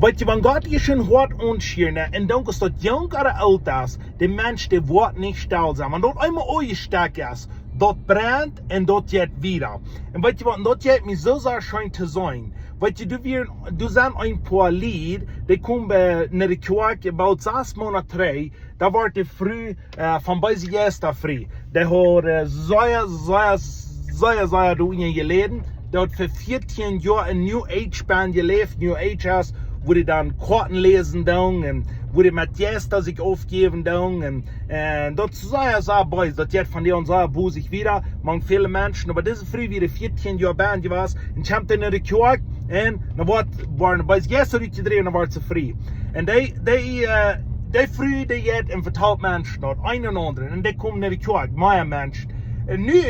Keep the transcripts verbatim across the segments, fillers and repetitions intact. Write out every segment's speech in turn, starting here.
Weetst, wan Gott die sien Hoat aunschieren, un dan es daut junk ooda oolt es, de Mensch, dee woat nich stell sennen. Wan daut eemol aunjestakjt es, daut brent un daut jeit wieda. Un weetst waut, daut jeit mie soo sea scheen to seenen. Weetst, doa wieren, doa sent een poa Lied, dee kjeemen bie, no de Kjoakj, about sas Moonat trigj, doa wort de Fru, äh, von beese Jeista frie. Dee haud, äh, sea, sea, sea, sea doarunja jeläden. Dee haud fa vieetieen Joa en New Age Band jeläft. New Age es, wua dee dan Koaten läsen doonen un wua dee met Jeista sikj aufjäwen doonen. Un, un daut es sea, sea bees. Daut jeit von dee aun sea bosich wieda, mank väle Menschen. Oba dise Fru wia vieetieen Joa Band jewast un kjemt en de Kjoakj un dan wort, worden beese Jeista utjedräwen un wort see frie. Un dee, dee, äh, dee Fru, dee jeit un vetalt Menschen daut, een un aundren. Un dee komen no de Kjoakj, mea Menschen. Un nu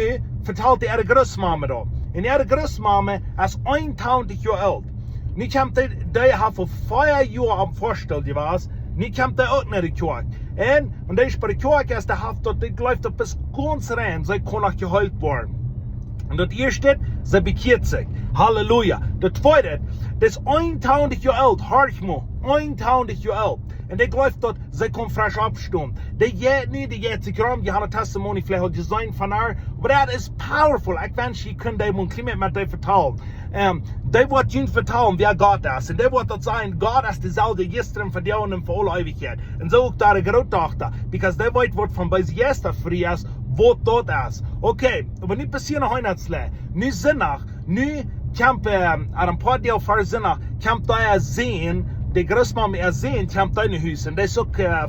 vetalt dee äare Grootmame daut. Un äare Grootmame es eenentachentich Joa oolt. Nu kjemt dee, dee haft fa vea Joa aum Foastel jewast. Nu kjemt dee uk no de Kjoakj. Un, un dee es bie de Kjoakj, es dee haft daut, dee jleeft daut bat gaunz rein, see kaun noch jeheelt woaren. Un daut ieeschte, see bekjieet sikj. Halleluja. Daut tweede, dee es eenentachentich Joa oolt, horch mol, eenentachentich Joa oolt. Un dee jleeft daut see kaun fresch oppstonen. Dee jeit nu, dee jeit sikj rom, dee haft een Testimony, veleicht haft jie jeseenen von äa. Oba daut es powerful. Ekj wensch, jie kunnen dee mol een kjlien bät met dee vetalen. Ähm, dee woat junt vetalen, wäa Gott es. Un dee woat daut sajen, Gott es deeselwja jistren, vondoag un fa aule Eewichkjeit. Un soo uk äare Grootdochta. Because dee weet, waut von beese Jeista frie es, waut daut es. Okay, oba nu passieet noch een Utschlach. Nu Sindach, nu kjemt, ähm, aun een poa Doag ver Sindach, kjemt dee äa Sän, de Grootmame äa Sän, kjemt dee no Hus. Un dee es uk, äh,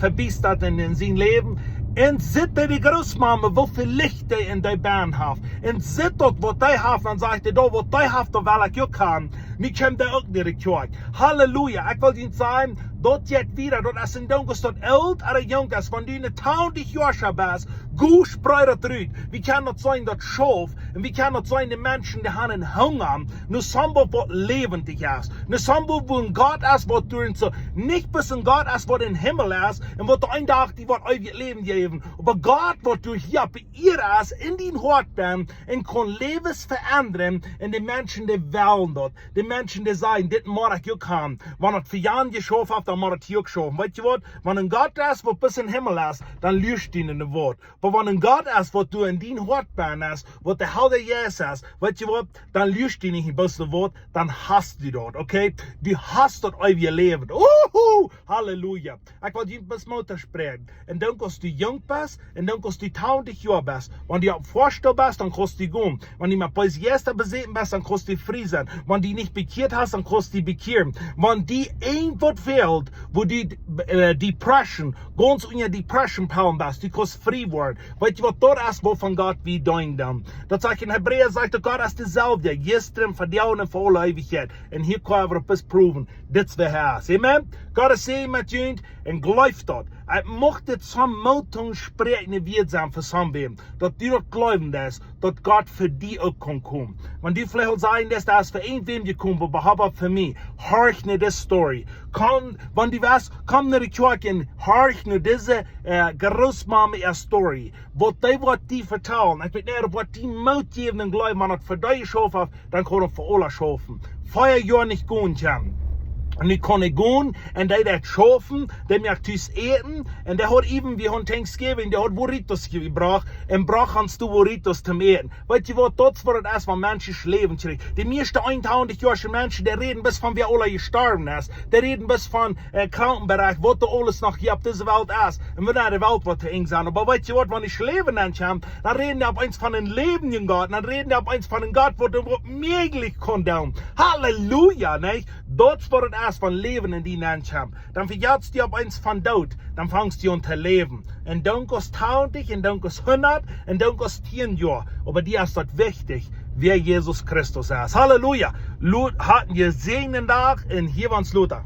vebiestat en, en sien Läwen. Un sitt dee de Grootmame, woo väl Licht dee en dee Band haft. Un sitt daut, waut dee haft, dan sajcht dee, daut, waut dee haft, daut well ekj uk haben. Nu kjemt dee uk no de Kjoakj. Halleluja. Ekj well junt sajen, daut jeit wieda, daut es een Dinkj, aus daut oolt ooda junk es, wan du eenentachentich Joa best, go sprei daut rut. Wie kjennen daut seenen, daut schauft, un wie kjennen daut seenen, de Menschen, dee haben een Hunga no somebody, waut läwendich es. No somebody, wua een Gott es, waut doa soo, nich bloos een Gott es, waut em Himmel es, un waut een Dach die woat eewjet Läwen jäwen. Oba Gott, waut doa hia opp Ieed es, en dien Hoat benn, un kaun Läwes veendren, un de Menschen, dee wellen daut. De Menschen, dee sajen, dit mott ekj uk haben. Wan daut fa Jan jeschauft haft, dan mott daut hia uk schaufen. Weetst waut? Wan een Gott es, waut bat em Himmel es, dan luat dee nich no waut. Oba wan een Gott es, waut doa en dien Hoat benn es, waut de Heilje Jeist es, weetst waut? Dan luat dee nich no waut, dan hast du daut, okay? Du hast daut eewje Läwen. Uhu! Halleluja. Ekj well junt bloos Moot toospräakjen. Un dan, aus du junk best, un dan, aus du tachentich Joa best. Wan du oppem Foastel best, dan kaust du gonen. Wan du met beese Jeista besaten best, dan kaust du frie sennen. Wan du nich bekjieet hast, dan kaust du bekjieren. Wan die irjentwaut fält, wua du, äh, Depression, gaunz unja Depression Pellen best, du kaust frie woaren. Weetst waut, daut es, waut von Gott wie deenen dan. Daut sajcht en Hebräa, sajcht daut Gott es deeselwja, jistren, vondoag un fa aule Eewichkjeit. Un hia kjenn wie daut bloos proowen. Dit es wäa hee es. Amen. Gott es sea met junt un jleeft daut. Ekj mucht dit soon Moot toospräakjen, wäa daut sennen fa someone. Daut du daut jleewen deist, daut Gott fa die uk kaun komen. Wan du veleicht sajen deist, daut es fa irjentwäm jekomen, oba hab opp fa mie. Horch no dise Story. Komm, wan du west, komm no de Kjoakj un horch no dise, äh, Grootmame äa Story. Waut dee woat die vetalen. Ekj weet nich, waut die Moot jäwen un jleewen, wan daut fa die jeschauft haft, dan kaun daut fa aule schaufen. Vea Joa nich gonen kjennen. Un nu kaun ekj gonen, un dee deit schaufen, dee moakt tus Äten, un dee haud even, wie hauden Thanksgiving, dee haud Burritos jebrocht, un brocht ons doa Burritos toom Äten. Weetst waut, daut es waut daut es, wan Menschen Läwen kjrieen. De mieeschte eenentachentich Joa Menschen, dee räden bloos von wäa aula jestorwen es. Dee räden bloos von, äh, Krankenberecht, waut doa aules noch hia opp dise Welt es. Un wan de Welt woat to Enj sennen. Oba weetst waut, wan dee Läwen aunfangen, dan räden dee opp eemol von een läwendjen Gott. Dan räden dee opp eemol von een Gott, waut doa waut mäajlich kaun doonen. Halleluja, nä? Daut es waut daut es, wan Läwen en die nenn kjemt. Dan vejatst du opp eemol von Doot. Dan fangst du aun to läwen. Un dan kaust tachentich, un dan kaust hundat, un dan kaust tieen Joa. Oba die es daut wichtich, wäa Jesus Christus es. Halleluja. Lot, hab een jesäajenden Dach un hia wieren wie lota.